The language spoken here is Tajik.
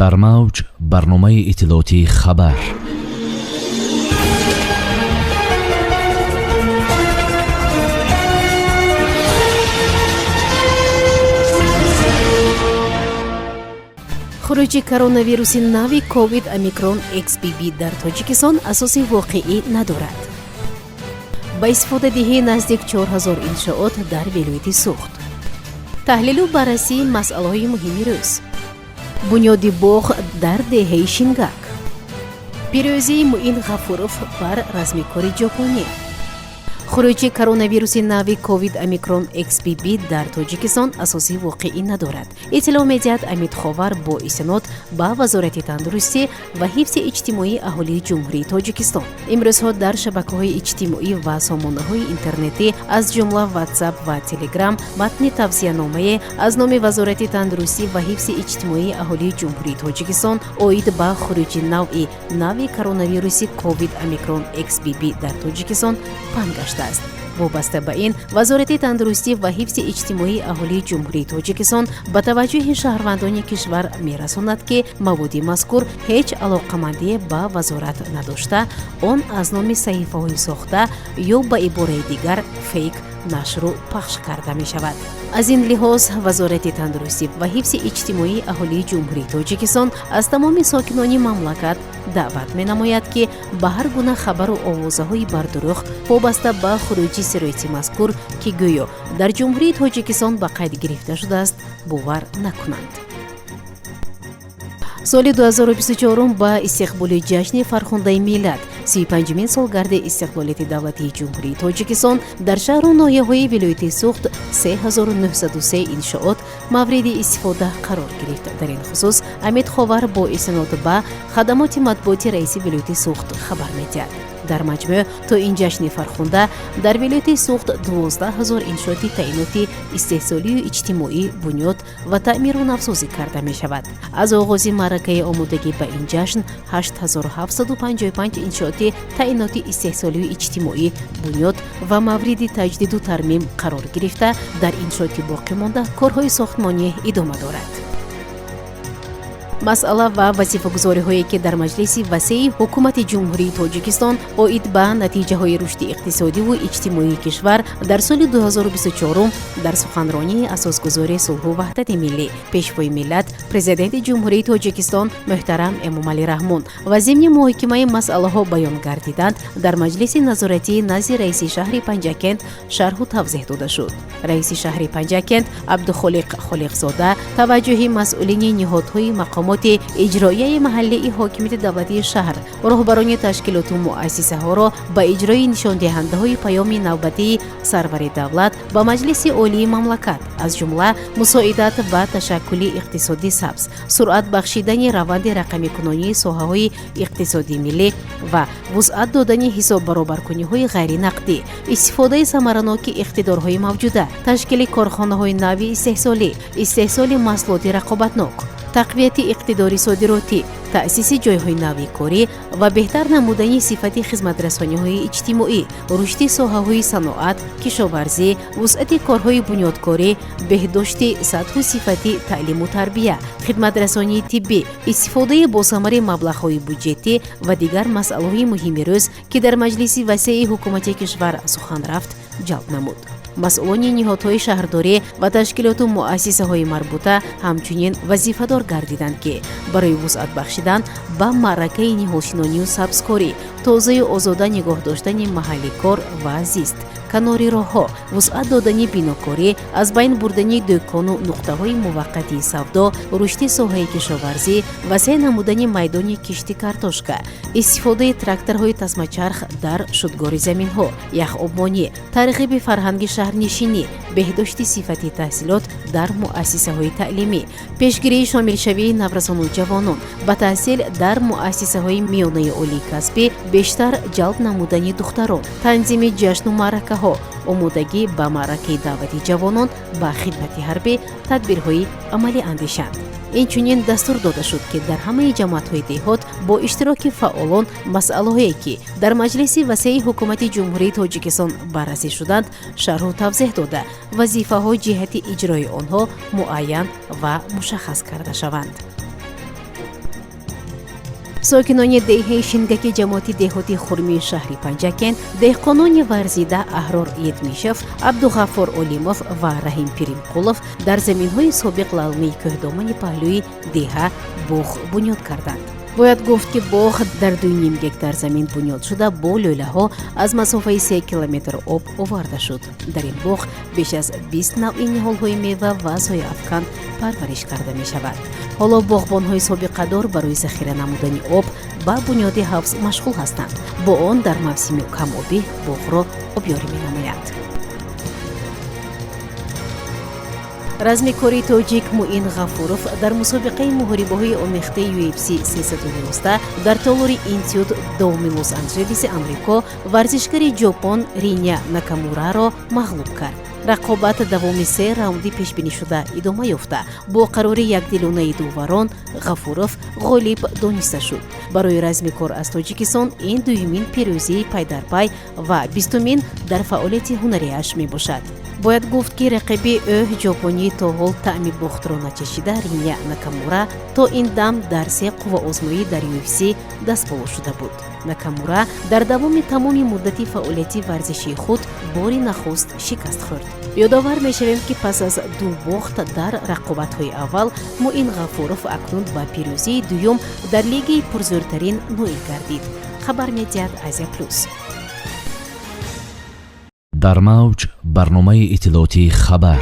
Дар мавҷ барномаи иттилоотии «Хабар». Хуруҷи коронавируси нави ковид омикрон XBB дар Тоҷикистон асоси воқеӣ надорад. Ба истифодадиҳии наздик 4000 иншоот дар вилояти Суғд. Таҳлилу баррасии масъалаҳои муҳими рӯз. Бунёди боғ дар деҳаи Шингак. Пирӯзии Муин Ғафуров бар размикори ҷопонӣ. Хуруҷи коронавируси нави ковид омикрон XBB дар Тоҷикистон асоси воқеӣ надорад, иттилоъ медиҳад Амид Ховар бо истинод ба Вазорати тандурустӣ ва ҳифзи иҷтимоии аҳолии Ҷумҳурии Тоҷикистон. Имрӯзҳо дар шабакаҳои иҷтимоӣ ва сомонаҳои интернетӣ, аз ҷумла Ватсап ва Телеграм, матни тавсияномае аз номи Вазорати тандурустӣ ва ҳифзи иҷтимоии аҳолии Ҷумҳурии Тоҷикистон оид ба хуруҷи навъи нави коронавируси ковид омикрон XBB дар Тоҷикистон паҳн гаштааст. Вобаста ба ин, Вазорати тандурустӣ ва ҳифзи иҷтимоии аҳолии Ҷумҳурии Тоҷикистон ба таваҷҷӯҳи шаҳрвандони кишвар мерасонад, ки маводи мазкур ҳеҷ алоқамандие ба вазорат надошта, он аз номи саҳифаҳои сохта ё ба ибораи дигар фейк нашру пахш карда мешавад. Аз ин лиҳоз, Вазорати тандурустӣ ва ҳифзи иҷтимоии аҳолии Ҷумҳурии Тоҷикистон аз тамоми сокинони мамлакат даъват менамояд, ки ба ҳар гуна хабару овозаҳои бардурӯғ вобаста ба хуруҷи сирояти мазкур, ки гӯё дар Ҷумҳурии Тоҷикистон ба қайд гирифта шудааст, бовар накунанд. Соли 2024 ба истиқболи ҷашни фархундаи миллат, 35-умин солгарди истиқлолияти давлатии Ҷумҳурии Тоҷикистон, дар шаҳру ноҳияҳои вилояти Суғд 3903 иншоот мавриди истифода қарор гирифт. Дар ин хусус Амид Ховар бо истинод ба хадамоти матбуоти раиси вилояти Суғд хабар медиҳад. Дар маҷмӯъ то ин ҷашни фархунда дар вилояти Суғд 12 000 иншооти таъиноти истеҳсолию иҷтимоӣ бунёд ва таъмиру навсозӣ карда мешавад. Аз оғози маъракаи омодагӣ ба ин ҷашн 8755 иншооти таъиноти истеҳсолию иҷтимоӣ бунёд ва мавриди таҷдиду тармим қарор гирифта, дар иншооти боқимонда корҳои сохтмонӣ идома дорад. Масъала ва вазифагузориҳое, ки дар маҷлиси васеи Ҳукумати Ҷумҳурии Тоҷикистон оид ба натиҷаҳои рушди иқтисодиву иҷтимоии кишвар дар соли 2024 дар суханронии Асосгузори сулҳу ваҳдати миллӣ, Пешвои миллат, Президенти Ҷумҳурии Тоҷикистон муҳтарам Эмомалӣ Раҳмон ва зимни муҳокимаи масъалаҳо баён гардиданд, дар маҷлиси назоратии назди раиси шаҳри Панҷакент шарҳу тавзеҳ дода шуд. Раиси шаҳри Панҷакент Абдухолиқ Холиқзода таваҷҷӯҳи масъулини ниҳодҳои мақомоти иҷроияи маҳаллии ҳокимияти давлатии шаҳр, роҳбарони ташкилоту муассисаҳоро ба иҷрои нишондиҳандаҳои паёми навбатии сарвари давлат ба Маҷлиси Олии мамлакат, аз ҷумла мусоидат ба ташаккули иқтисоди сабз, суръат бахшидани раванди рақамикунонии соҳаҳои иқтисодии миллӣ ва вусъат додани ҳисоббаробаркуниҳои ғайринақдӣ, истифодаи самараноки иқтидорҳои мавҷуда, ташкили корхонаҳои нави истеҳсолӣ, истеҳсоли маҳсулоти рақобатнок, тақвияти иқтидори содиротӣ, таъсиси ҷойҳои нави корӣ ва беҳтар намудани сифати хизматрасониҳои иҷтимоӣ, рушди соҳаҳои саноат, кишоварзӣ, вусъати корҳои бунёдкорӣ, беҳдошти сатҳу сифати таълиму тарбия, хидматрасонии тиббӣ, истифодаи босамари маблағҳои буҷетӣ ва дигар масъалаҳои муҳими рӯз, ки дар маҷлиси васеи ҳукумати кишвар сухан рафт, ҷалб намуд. Масъулони ниҳодҳои шаҳрдорӣ ва ташкилоту муассисаҳои марбута ҳамчунин вазифадор гардиданд, ки барои вусъат бахшидан ба маъракаи ниҳолшинонию сабзкорӣ, тозаю озода нигоҳ доштани маҳалли кор ва зист, канори роҳҳо, вусъат додани бинокорӣ, аз байн бурдани дӯкону нуқтаҳои муваққатии савдо, рушди соҳаи кишоварзӣ, васеъ намудани майдони кишти картошка, истифодаи тракторҳои тасмачарх дар шудгори заминҳо, яхобмонӣ, тарғиби фарҳанги шаҳрнишинӣ, беҳдошти сифати таҳсилот дар муассисаҳои таълимӣ, пешгирии шомилшавии наврасону ҷавонон ба таҳсил дар муассисаҳои миёнаи олии касбӣ, бештар ҷалб намудани духтарон, танзими ҷашну маъракаҳо, омодагӣ ба маъракаи даъвати ҷавонон ба хидмати ҳарбӣ тадбирҳои амалӣ андешанд. Инчунин дастур дода шуд, ки дар ҳамаи ҷамоатҳои деҳот бо иштироки фаъолон масъалаҳое, ки дар маҷлиси васеи Ҳукумати Ҷумҳурии Тоҷикистон баррасӣ шуданд, шарҳу тавзеҳ дода, вазифаҳо ҷиҳати иҷрои онҳо муайян ва мушаххас карда шаванд. Сокинони деҳаи Шингаки ҷамоати деҳоти Хурмии шаҳри Панҷакент, деҳқонони варзида Аҳрор Етмишев, Абдуғаффор Олимов ва Раҳим Пиримқулов дар заминҳои собиқ лалмии кӯҳдомани паҳлӯи деҳа боғ бунёд карданд. Бояд гуфт, ки боғ дар 2,5 гектар замин бунёд шуда, бо лӯлаҳо аз масофаи 3 километр об оварда шуд. Дар ин боғ беш аз 20 навъи ниҳолҳои мева ва сояафкан парвариш карда мешавад. Ҳоло боғбонҳои собиқадор барои захира намудани об ба бунёди ҳавз машғул ҳастанд. Бо он дар мавсими камобӣ боғро обёрӣ менамоянд. Размикори тоҷик Муин Ғафуров дар мусобиқаи муҳорибаҳои омехтаи UFC 311 дар толори Интиюд Доуми Лос-Анҷелеси Амрико варзишгари ҷопон Риня Накамураро мағлуб кард. Рақобат давоми се раунди пешбинишуда идома ёфта, бо қарори якдилонаи доварон Ғафуров ғолиб дониста шуд. Барои размикор аз Тоҷикистон ин дуюмин пирӯзии пайдарпай ва 20-умин дар фаъолияти ҳунариаш мебошад. Бояд гуфт, ки рақиби ӯ, ҷопонӣ то ҳол таъми бохтро начашида Риня Накамура, то ин дам дар се қувваозмоӣ дар UFC дастболо шуда буд. Накамура дар давоми тамоми муддати фаъолияти варзишии худ бори нахуст шикаст хӯрд. Ёдовар мешавем, ки пас аз ду бохт дар рақобатҳои аввал Муин Ғафуров акнун ба пирӯзии дуюм дар лигаи пурзӯртарин ноил гардид, хабар медиҳад Азия Плюс. Дар мавҷ барномаи иттилоотии «Хабар».